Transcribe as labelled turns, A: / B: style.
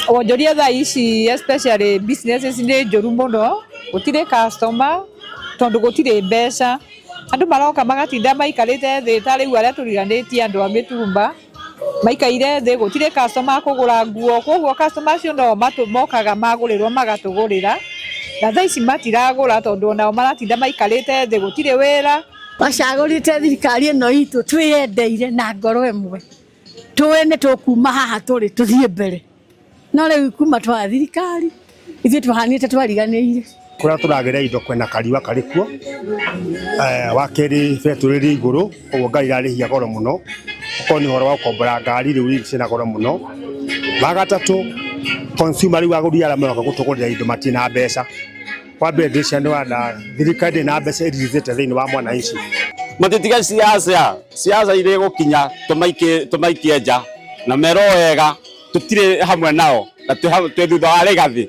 A: Wonjoria thaa ici, especially businesses, nĩ njũru mũno. Gũtirĩ customer tondũ gũtirĩ mbeca. Andũ maroka magatinda maikarĩte thĩ, ta rĩu arĩa tũriganĩtie, andũ a mĩtumba maikaire thĩ, gũtirĩ customer kũgũra nguo. Koguo customer acio no mokaga magũrĩrwo magatũgũrĩra, na thaa ici matiragũra tondũ onao maratinda maikarĩte thĩ, gũtirĩ wĩra.
B: Twacagũrĩte thirikari ĩno itũ twĩyendeire na ngoro ĩmwe, tũĩ nĩ tũkuma haha tũrĩ tũthiĩ mbere, no rĩu kuma twaya thirikari ithuĩ tũhanĩte twariganĩire.
C: Kũrĩa tũragĩra indo kwĩna kariũa karĩ kuo. Wa kerĩ, betũrũ ĩrĩ igũrũ, koguo ngari irarĩhia goro mũno. Okorwo nĩ ũhoro wa gũkombora ngari, rĩu ciĩna goro mũno. Wa gatatũ, consumer, rĩu agũri arĩa maroka gũtũgũrĩra indo matirĩ na mbeca. Wa mbere, ndĩcia nĩ wanda thirikari ndĩrĩ na mbeca ĩrĩrithĩte thĩinĩ wa mwananchi.
D: Matitige siasa, siasa irĩ gũkinya tũmaikie nja na merwo wega tũtirĩ hamwe nao na twĩ thutha wa Rigathi.